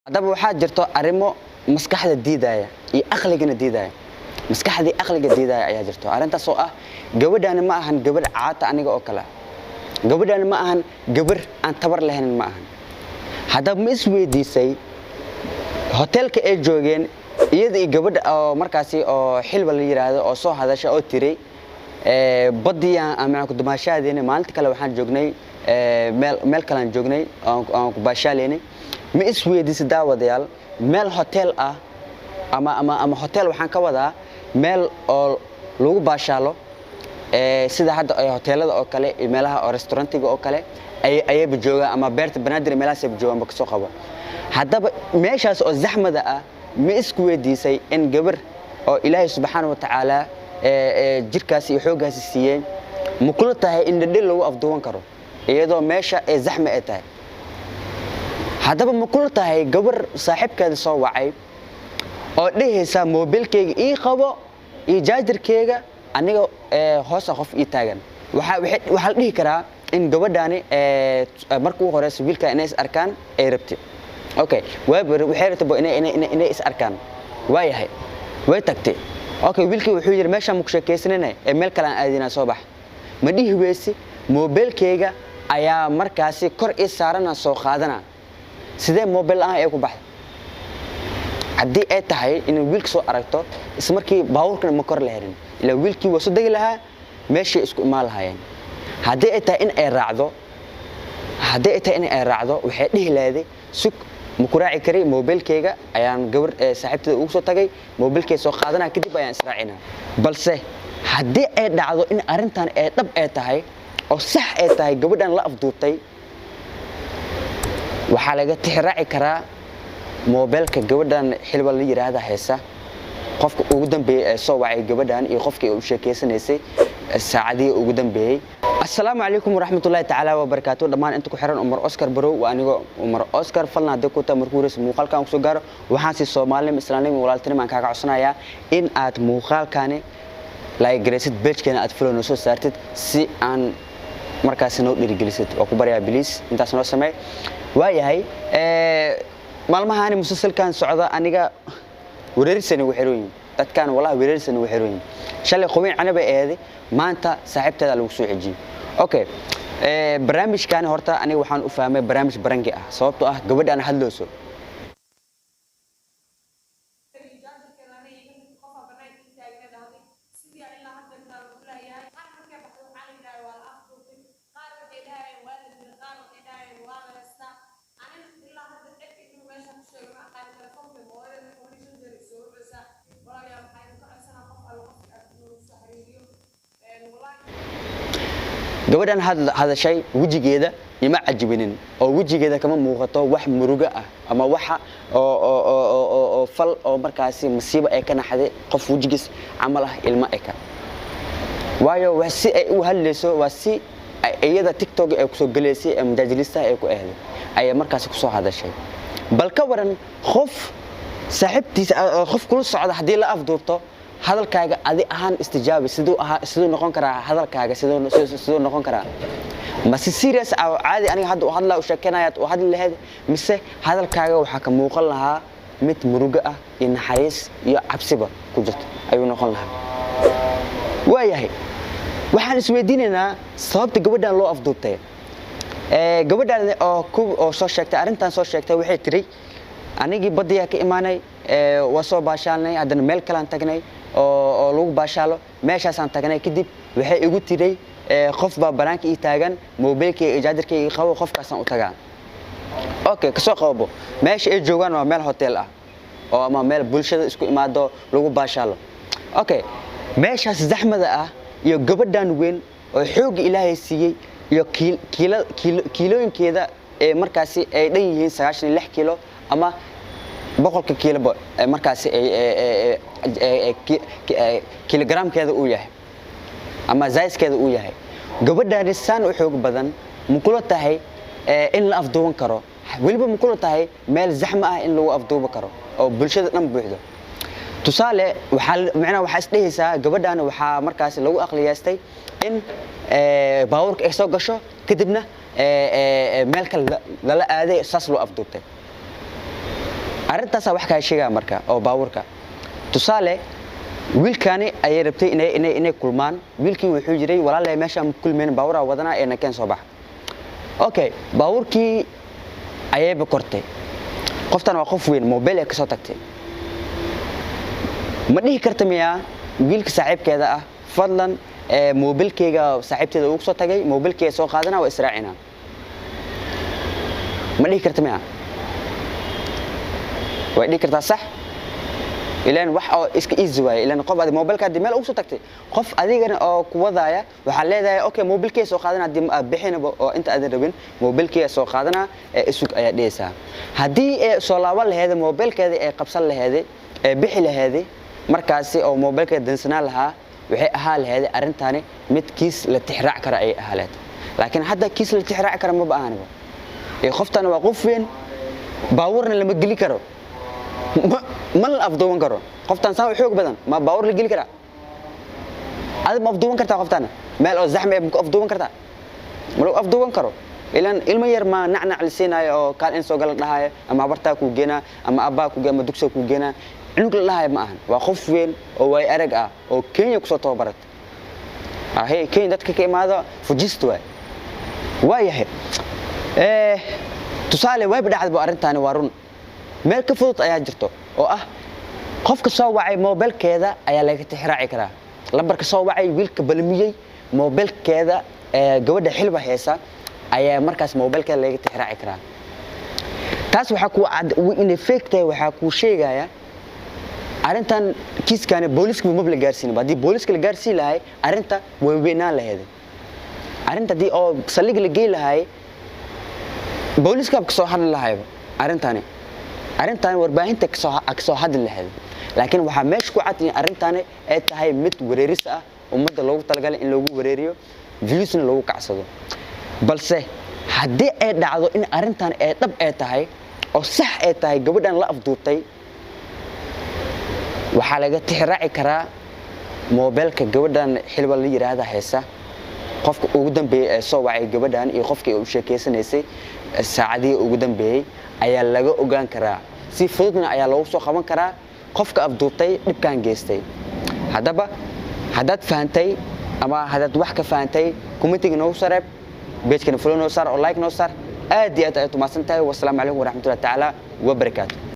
Haddaba waxaa jirto arrimo maskaxda diidaya iyo aqligana diidaya, maskaxdii aqliga diidaya ayaa jirto. Arrintaas oo ah, gabadhaani ma ahan gabadh caata aniga oo kale ah, gabadhaani ma ahan gabar aan tabar lahayn, ma ahan. Haddaba ma isweydiisay hoteelka ay joogeen iyada iyo gabadha oo markaasi oo Xilba la yiraahdo oo soo hadasha oo tiray badiyaan ama ku dumaashaadeen, maalinta kale waxaan joognay meel kale aan joognay aan ku baashaaleynay? Ma isweydiisay, daawadayaal, meel hotel ah ama hotel, waxaan ka wadaa meel oo lagu baashaalo, sida hadda hoteelada oo kale iyo meelaha oo restaurantiga oo kale ayayba joogaan, ama beerta Banaadir, meelahaasayba joogaan ba kasoo qabo. Haddaba meeshaas oo zaxmada ah, ma isku weydiisay in gabar oo Ilaahay subxaana wa tacaala jirkaasi iyo xooggaasi siiyey, ma kula tahay in dhedhel lagu afduuban karo iyadoo meesha ee zaxma ay tahay? Haddaba ma kula tahay gabar saaxiibkeeda soo wacay oo dhehaysa moobilkayga ii qabo iyo jaajarkeyga, aniga hoosa qof ii taagan? Waxaa la dhihi karaa in gabadhaani marka ugu horeysa wiilka inay is arkaan ay rabtay. Okay, waxay rabtay inay is arkaan, waayahay, way tagtay. Okay, wiilkii wuxuu yidhi meeshaan maku sheekaysanayna ee meel kale aan aadinaa, soo bax. Ma dhihi weysi moobilkeyga ayaa markaasi kor ii saarana soo qaadana? Sidee moobil ah ee ku baxday? Haddii ay tahay inay wiilka soo aragto, isla markii baabuurkana ma kor lahayn, ilaa wiilkii waa soo degi lahaa, meeshay isku imaan lahaayeen. Haddii ay tahay in ay raacdo, haddii ay tahay in ay raacdo, waxay dhihi lahayday sug, ma ku raaci kari, moobilkeyga ayaan gabar saaxiibteeda ugu soo tagay, moobilkeyga soo qaadanaa, kadib ayaan israacinaa. Balse haddii ay dhacdo in arrintan ay dhab ay tahay oo sax ay tahay, gabadhan la afduubtay, waxaa laga tixraaci karaa moobeelka gabadhan Xilba la yiraahda heesa, qofka ugu dambeeyay ee soo wacay gabadhan iyo qofkii u sheekeysanaysay saacadihii ugu dambeeyay. Assalaamu calaykum waraxmatullaahi tacaala wabarakaatu dhammaan inta ku xiran Umar Oscar Barow. Waa anigoo Umar Oscar. Falna haddii ku tahay markuu horeysa muuqaalkan kusoo gaaro, waxaan si Soomaalinimo, islaamnimo, walaaltinimo aan kaaga codsanayaa in aad muuqaalkani like garaysid, page-keena aad follow noo soo saartid, si aan markaasi noo dhiirigelisid. Waa ku baryaa, please, intaas noo sameey. Waayahay, maalmahaani musalsalkan socda aniga wereerisani ugu xiran yihiin dadkan, wallahi wereerisani ugu xiran yihiin. Shalay Qubeyn Canab ay ahayd, maanta saaxiibteeda lagu soo xijiyey. Okay, barnaamijkan horta aniga waxaan u fahmay barnaamij barangi ah, sababtoo ah gabadhaan hadlooso. Jaajarkeeda aniga iga mid qofaa banaanka ii taagneed ahday sidii ilaa hadda intaan lagu leeyahay. Qaar markay baxdo waxaa la yidhaha waa la afduubtay, qaar waxay dhahayeen waa la dilay, qaar waxay dhahayeen waa la heestaa. Anina ilaa hadda cid inuu meesha ku sheego ma aqaani. Telefoonka mooyada 15 jeer soo wacaysaa. Walaalayaal, waxaa idinka codsanaa qof alla qofka aad inuu soo xiriiriyo, wallaahi. Gabadhan hadashay wejigeeda ima cajibinin, oo wejigeeda kama muuqato wax murugo ah ama waxa oo fal oo markaasi masiibo ay ka naxday qof wejigiis camal ah ilma eka. Waayo, waa si ay u hadlayso, waa si iyada TikTok ay kusoo galaysay ee majaajilistaha ay ku ahday ayay markaasi kusoo hadashay. Bal ka waran qof saaxiibtiisa, qof kula socda, haddii la afduubto, hadalkaaga adi ahaan istijaabi, siduu ahaa, siduu noqon karaa hadalkaaga, siduu noqon karaa? Ma si serious ah oo caadi aniga hadda u hadlaa u sheekeynayaad u hadli lahayd, mise hadalkaaga waxaa ka muuqan lahaa mid murugo ah iyo naxariis iyo cabsiba ku jirto ayuu noqon lahaa? Waayahay, waxaan isweydiinaynaa sababta gabadhan loo afduubtay. Gabadhan oo soo sheegtay arrintan, soo sheegtay, waxay tiri anigii badiyaa ka imaanay, waa soo baashaalnay, haddana meel kalean tagnay oo lagu baashaalo, meeshaasaan tagnay. Kadib waxay igu tiray qof baa banaanka ii taagan, mobilkayga iyo jaajarkayga ii qabo, qofkaasaan u tagaa. Okay, kasoo qabo meesha ay joogaan waa meel hotel ah oo ama meel bulshada isku imaado, lagu baashaalo. Okay, meeshaas zaxmada ah iyo gabadhan weyn oo xoogga Ilaahay siiyey iyo kiilooyinkeeda ee markaasi ay dhan yihiin 96 kiilo ama 100-ka kiiloba markaasi kiilogaraamkeeda uu yahay ama zayskeeda uu yahay, gabadhaani saan u xoog badan, ma kula tahay in la afduuban karo? Weliba ma kula tahay meel zaxma ah in lagu afduuban karo oo bulshada dhan buuxdo? Tusaale, waxaa macnaha waxaa isdhehaysaa gabadhaani waxaa markaasi lagu aqliyeystay in baabuurka ay soo gasho, kadibna meel kale lala aaday, saas loo afduubtay. Arrintaasaa wax kaa sheegaya marka oo baabuurka. Tusaale, wiilkaani ayay rabtay inay kulmaan. Wiilkii wuxuu jiray, "Walaalay, meeshaan kulmeen, baabuuraa wadanaa ee nakeen, soo bax." Okay, baabuurkii ayayba kortay. Qoftan waa qof weyn, mobile ay kasoo tagtay. Ma dhihi karta miyaa wiilka saaxiibkeeda ah, "Fadlan, mobilkeyga saaxiibteeda ugu soo tagay, mobilkeyga soo qaadana, waa israacina"? Ma dhihi karta miyaa? Way dhihi kartaa, sax. Ilaan wax oo iska easy waaye. Ilaan qof adi mobilka haddii meel ugu soo tagtay, qof adigana oo ku wadaaya, waxaa leedahay, "Okay, mobilkeyga soo qaadana." Haddii aad bixinaba oo inta aadan rabin, "Mobilkeyga soo qaadana ee isug," ayaa dhihaysaa. Haddii ay soo laaban laheeday, mobilkeeda ay qabsan laheeday, ee bixi laheeday markaasi oo mobilkeeda dansanaan lahaa, waxay ahaa laheeday arrintaani mid kiis la tixraac kara ayay ahaa laheyd. Laakiin hadda kiis la tixraaci kara maba ahaniba. Ee qoftana waa qof weyn, baabuurna lama geli karo, ma la afduuban karo. Qoftan saa u xoog badan ma baabuur la geli karaa? Adi ma afduuban kartaa qoftan? Meel oo zaxma ma ku afduuban kartaa? Ma lagu afduuban karo. Ilan ilmo yar ma nacnac la siinaayo oo kaal in soo gala dhahayo, ama habartaa kuu geenaa, ama abbaa kuu ama dugsiga kuu geenaa, cunug la dhahayo ma ahan. Waa qof weyn oo waay arag ah oo Kenya kusoo tababarat. Ahe, Kenya dadka ka imaado fujist waay. Waayahay, tusaale, wayba dhacdaba arrintaani, waa run. Meel ka fudud ayaa jirto oo ah qofka soo wacay mobilkeeda ayaa laga tixraaci karaa. Lambarka soo wacay, wiilka balmiyey mobilkeeda, gabadha xilba heesa ayaa markaas mobilkeeda laga tixraaci karaa. Taas waxaa ku cad inay fake tahay. Waxaa kuu sheegaya arrintan kiiskani booliska maba la gaarsiin. Haddii booliska la gaarsiin lahay, arrinta way weynaan lahayd. Arrinta haddii oo saldhig la geyn lahay, booliska kasoo hadli lahayba. Arrintani warbaahinta kasoo hadli lahayd. Laakiin waxaa meesha ku cad in arrintani ay tahay mid wareeris ah, ummadda loogu talagalay in loogu wareeriyo, viewsna loogu kacsado. Balse haddii ay dhacdo in arrintan ay dhab ay tahay oo sax ay tahay, gabadhan la afduubtay, waxaa laga tixraaci karaa moobeelka gabadhan xilba la yidhaahda haysa. Qofka ugu dambeeyey ee soo wacay gabadhan iyo qofkii u sheekeysanaysay saacadihii ugu dambeeyey ayaa laga ogaan karaa. Si fududna ayaa loogu soo qaban karaa qofka afduubtay, dhibkan geystay. Haddaba haddaad fahantay ama haddaad wax ka fahantay, commentiga noogu sareeb, pagekana follow noo saar oo like noo saar. Aad iyo aad ayaad umahadsan tahay. Wasalaamu calaykum waraxmatullahi tacaala wabarakaatu.